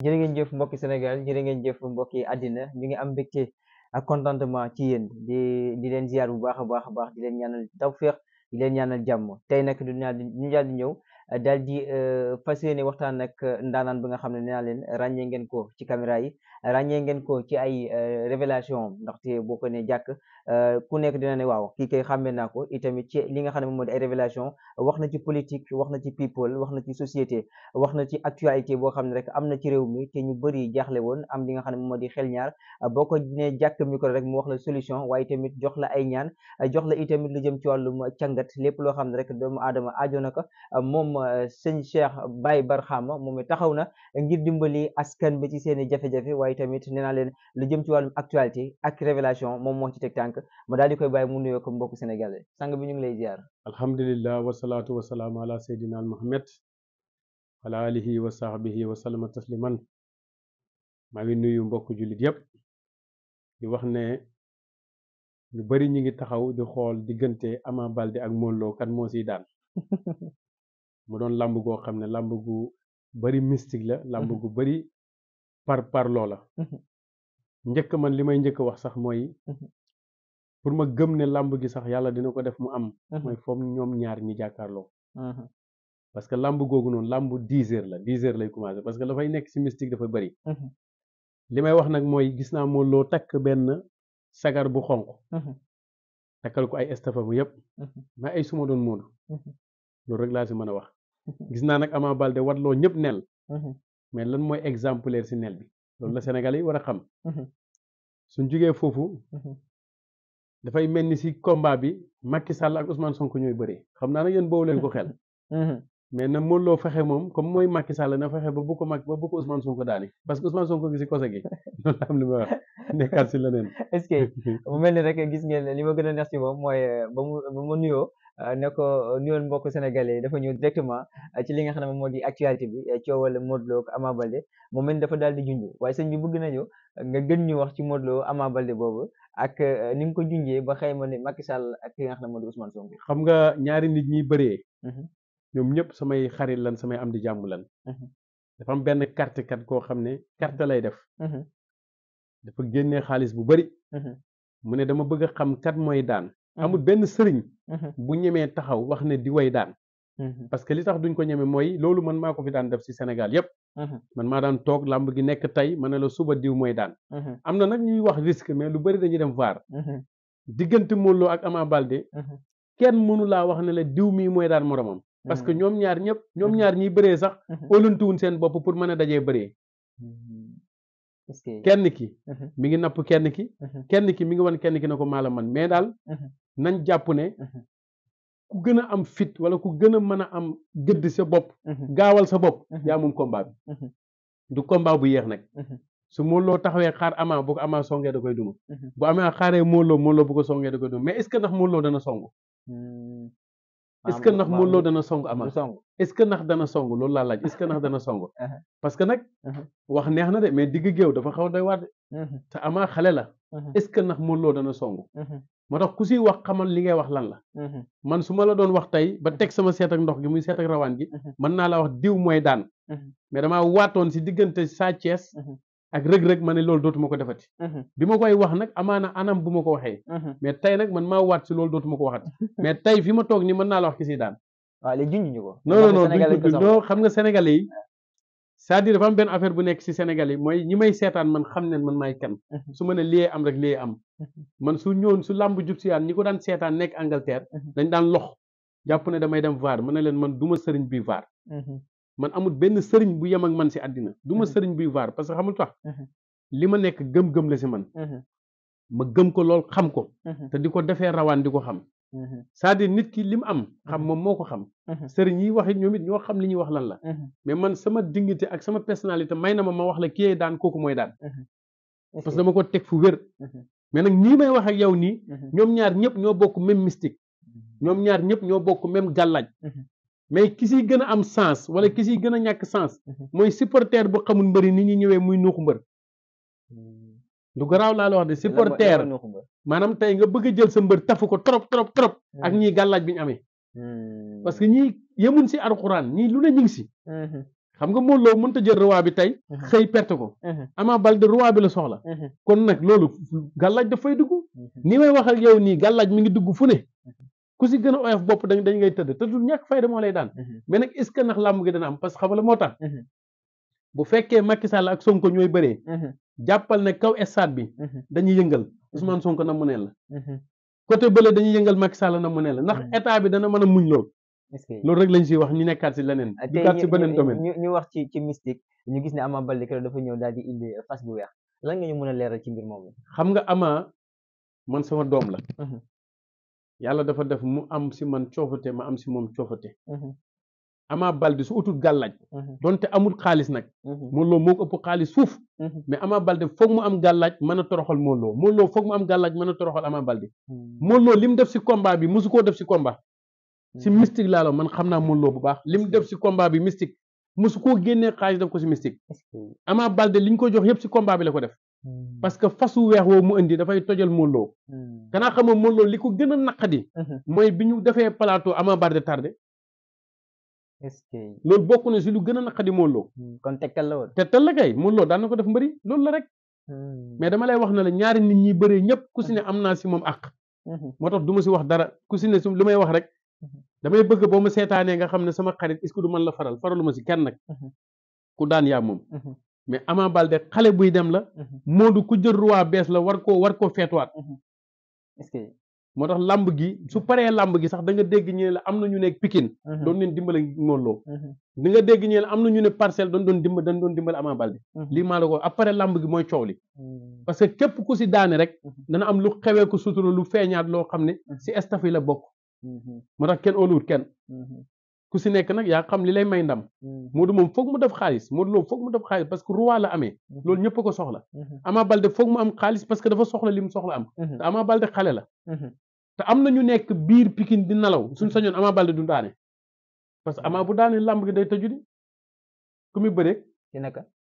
jërë ngeen jëf mbokki Sénégal jërë ngeen jëf mbokki àddina ñu ngi am mbégte ak contentement ci yéen di leen ziar bu baax a baax a baax di leen ñaanal tawféex di leen ñaanal jàmm tey nag ñu daal di ñëw daal di fas yéene waxtaan ak ndaanaan bi nga xam ne nee naa leen ràññee ngeen ko ci caméra yi ràññee ngeen ko ci ay révélation ndaxte boo ko ne jàkk ku nekk dina ne waaw kii kay xàmmee naa ko itamit ci li nga xam ne moom moo di ay révélation wax na ci politique wax na ci people wax na ci société wax na ci actualité boo xam ne rek am na ci réew mi te ñu bëri jaaxle woon am li nga xam ne moom moo di xel ñaar boo ko ne jàkk micro rek mu wax la solution waaye tamit jox la ay ñaan jox la itamit lu jëm ci wàllum càngat lépp loo xam ne rek doomu aadama aajo na ko moom sëñ Cheikh Baye Barhama moom taxaw na ngir dimbali askan bi ci seen i jafe-jafe waaye tamit nee naa leen lu jëm ci wàllum actualité ak révélation moom moo ci teg tànk ma daal di koy bàyyi mu nuyoo ko mbokku sénégalais sang bi ñu ngi lay ziar. alhamdulillah wasalaatu wasalaamu ala sayyidina muhammad ala alihi wa sahbihi wa sallama tasliman maa ngi nuyu mbokk jullit yépp di wax ne ñu bari ñi ngi taxaw di xool diggante Ama Baldé ak Modou Lô kan moo siy daan mu doon lamb goo xam ne lamb gu bari mystique la lamb gu bari par loola njëkk man li may njëkk wax sax mooy pour ma gëm ne lamb gi sax yàlla dina ko def mu am mooy foom ñoom ñaar ñi jàkkaarloo parce que lamb googu noonu lamb 10 heures la 10 heures lay commencé parce que dafay nekk ci mystique dafa bari li may wax nag mooy gis naa Modou Lô takk benn sagar bu xonq takkal ko ay estafamu yépp mais ay suma doon Modou loolu rek laa si mën a wax gis naa nag Ama Baldé watloo ñëpp nel mais lan mooy exemplaire si nel bi loolu la Sénégalais yi war a xam suñ jugee foofu dafay mel ni si combat bi Macky Sall ak Ousmane Sonko ñooy bëree xam naa nag yéen boobu leen ko xel mais na Modou Lô fexe moom comme mooy Macky Sall na fexe ba bu ko Ousmane Sonko daani parce que Ousmane Sonko gi si kose gi loolu la am li ma wax nekkaat si leneen est-ce que mu mel ni rek gis ngeen li ma gën a neex ci moom mooy ba mu nuyoo ne ko nuyoon mbokk sénégalais dafa ñëw directement ci li nga xam ne moom moo di actualité bi coowal Modou Lô ak Ama Baldé moom mel ni dafa daal di junj waaye sëñ bi bëgg nañu nga gën ñu wax ci Modou Lô Ama Baldé boobu ak ni nga ko junjee ba xëy ma ne Macky Sall ak ki nga xam ne moo di Ousmane Sonko. xam nga ñaari nit ñi bëree ñoom ñëpp samay xarit lan samay am di jàmm lan dafa am benn carte kat koo xam ne carte lay def dafa génnee xaalis bu bari mu ne dama bëgg a xam kat mooy daan amul benn sëriñ bu ñemee taxaw wax ne di way daan parce que li tax duñ ko ñeme mooy loolu man maa ko fi daan def ci Sénégal yépp man maa daan toog làmb gi nekk tey ma ne la suba diw mooy daan am na nag ñuy wax risque mais lu bari dañuy dem vaar diggante Modou Lô ak Ama Baldé kenn mënu laa wax ne la diw mii mooy daan moromam parce que ñoom ñaar ñiy bëree sax óolantuwuñ seen bopp pour mën a dajee bëree kenn ki mi ngi napp kenn ki mi ngi wan kenn ki na ko maala man mais daal nañ jàpp ne ku gën a am fit wala ku gën a mën a am gëdd sa bopp gaawal sa bopp yaa moom combat bi du combat bu yéex nag su Modou Lô taxawee xaar Ama bu ko Ama songee da koy duma bu amee xaaree Modou Lô bu ko songee da koy duma mais est-ce que ndax Modou Lô dana song est-ce que ndax Modou Lô dana song Ama est-ce que ndax dana song loolu laa laaj est-ce que ndax dana song parce que nag wax neex na de mais digg géew dafa xaw a doy waar de te Ama xale la est-ce que ndax Modou Lô dana song moo tax ku siy wax xamal li ngay wax lan la man su ma la doon wax tey ba teg sama seet ak ndox gi muy seet ak rawaan gi mën naa la wax diw mooy daan mais damaa waatoon si diggante Sa Thiès ak rëg-rëg ma ne loolu dootuma ko defati bi ma koy wax nag amaana anam bu ma ko waxee mais tey nag man maa waat si loolu dootuma ko waxati mais tey fi ma toog ni mën naa la wax ki siy daan waaw léegi junj ñu ko non xam nga sénégalais yi c'est-à-dire dafa am benn affaire bu nekk ci Sénégal yi mooy ñi may seetaan man xam ne man maay kan su ma ne lii am rek lii am man su ñëwoon su làmb jub si yaan ñi ko daan seetaan nekk Angleterre dañ daan lox jàpp ne damay dem vaar ma ne leen man du ma sëriñ bi vaar man amul benn sëriñ bu yem ak man si àddina du ma sëriñ buy vaar parce que xamul tax li ma nekk gëm-gëm la si man ma gëm ko lool xam ko te di ko defee rawaan di ko xam c'est-à-dire nit ki li mu am xam moom moo ko xam sëriñ yi wax it ñoom it ñoo xam li ñuy wax lan la mais man sama dignité ak sama personnalité may na ma wax la kii daan kooku mooy daan parce que dama ko teg fu wér mais nag ñii may wax ak yow nii ñoom ñaar ñëpp ñoo bokk même mystique ñoom ñaar ñëpp ñoo bokk même gàllaaj mais ki siy gën a am sens wala ki siy gën a ñàkk sens mooy supporter bu xamul mbëri ni ñuy ñëwee muy nuuxu mbër du garaaw laa la wax de supporter maanaam tey nga bëgg a jël sa mbër tafu ko trop trop trop ak ñii gàllaaj bi ñu amee parce que ñii yemun si alxuraan ñii lu ne ñu ngi si xam nga Modou Lo mënta jël roi bi tey xëy perte ko Ama Baldé roi bi la soxla kon nag loolu gàllaaj dafay dugg ni may wax ak yow nii gàllaaj mi ngi dugg fu ne ku si gën a oyof bopp dañ ngay tëdd te du ñàkk fayda moo lay daan mais nag est-ce que nag làmb gi dana am parce que xam nga moo tax bu fekkee Macky Sall ak Sonko ñooy bëree jàppal ne kaw stade bi dañuy yëngal Ousmane Sonko na mu neen la côté bële dañuy yëngal Macky Sall na mu neen la ndax état bi dana mën a muñ loolu loolu rek lañ siy wax ñu nekkaat si leneen duggaat si beneen domaine ñu wax ci mystique ñu gis ne Ama Baldé keroog dafa ñëw daal di indi fas bu weex lan nga ñu mën a leeral ci mbir moomu xam nga Ama man sama doom la yàlla dafa def mu am si man coofate ma am si moom coofate Ama Baldé su utul gàllaaj donte amul xaalis nag Modou Lo moo ko ëpp xaalis fuuf mais Ama Baldé foog mu am gàllaaj mën a toroxal Modou Lo Modou Lo foog mu am gàllaaj mën a toroxal Ama Baldé Modou Lo li mu def si combat bi mosu koo def si combat si mystique laa la man xam naa Modou Lo bu baax li mu def si combat bi mystique mosu koo génnee xaalis def ko si mystique Ama Baldé li ñu ko jox yëpp si combat bi la ko def parce que fasu weex woowu mu indi dafay tojal Modou Lo kanaa xam nga Modou Lo li ko gën a naqadi mooy bi ñu defee plateau Ama Baldé tardé loolu bokk na si lu gën a naqadi Modou Lo kon tegtal la woon tegtal la kay Modou Lo daan na ko def mbëri loolu la rek mais dama lay wax na la ñaari nit ñi bëree ñëpp ku si ne am naa si moom àq moo tax du ma si wax dara ku si ne su lu may wax rek damay bëgg boo ma seetaanee nga xam ne sama xarit est-ce que du man la faralu ma si kenn nag ku daan yaa moom mais Ama Baldé xale buy dem la Modou ku jël roi bees la war koo feetuwaat moo tax làmb gi su paree làmb gi sax da nga dégg ñee la am na ñu nekk Pikine doon leen dimbale Modou Lo di nga dégg ñee la am na ñu ne Parcelles dañ doon dimbale Ama Baldé lii maa la ko après làmb gi mooy coow li parce que képp ku si daane rek dana am lu xewee ko sutura lu feeñaat loo xam ne si staff yi la bokk moo tax kenn óoluwut kenn ku si nekk nag yaa xam li lay may ndam Modou moom foog mu def xaalis Modou Lo foog mu def xaalis parce que roi la amee loolu ñëpp a ko soxla Ama Baldé foog mu am xaalis parce que dafa soxla li mu soxla am te Ama Baldé xale la te am na ñu nekk biir Pikine di nalaw suñ sañoon Ama Baldé du daane parce que Ama bu daane làmb gi day tëju di ku muy bëree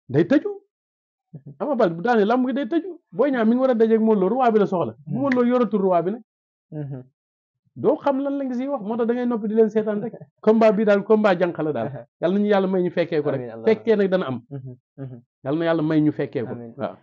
day tëju Ama Baldé bu daane làmb gi day tëju Boy Niang mi ngi war a dajeeg Modou Lo roi bi la soxla bu Modou Lo yoratul roi bi nag doo xam lan la nga siy wax moo tax da ngay noppi di leen seetaan rek combat bi daal combat jànq la daal yàlla nañu yàlla may ñu fekkee ko rek fekkee nag dana am yàlla na yàlla may ñu fekkee ko waaw